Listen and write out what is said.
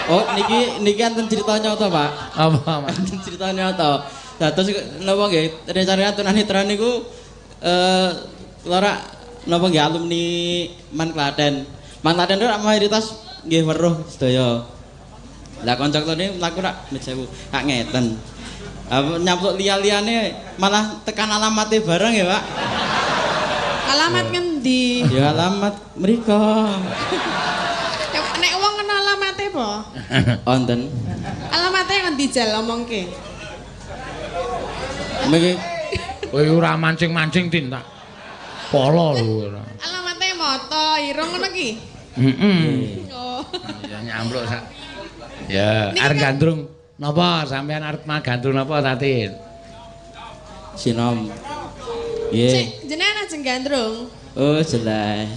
Oh, niki niki enten cerita nyata, Pak. Apa, Mas? Enten cerita nyata. Dados napa nggih rencana tunanetra niku lara napa nggih alumni Man Klaten. Man Klaten niku mayoritas nggih weruh sedaya. Lah kanca kula niku mlaku rak 1000, kak ngeten. Nyampluk liya-liyane malah tekan alamate bareng ya, Pak. Alamat ngendi? Ya alamat mriko. Nek wong kena alamate apa? Wonten. Alamate ngendi jal omongke? Mriki. Kowe ora mancing-mancing Tin tak. Polo lho ora. Alamate moto irung ngono ki. Heeh. Oh. Ya nyampluk sak. Ya, arep gandrung napa sampean arep gandrung napa Tatin? Sinom. Nggih. Jenengan ajeng gandrung. Oh, jelas.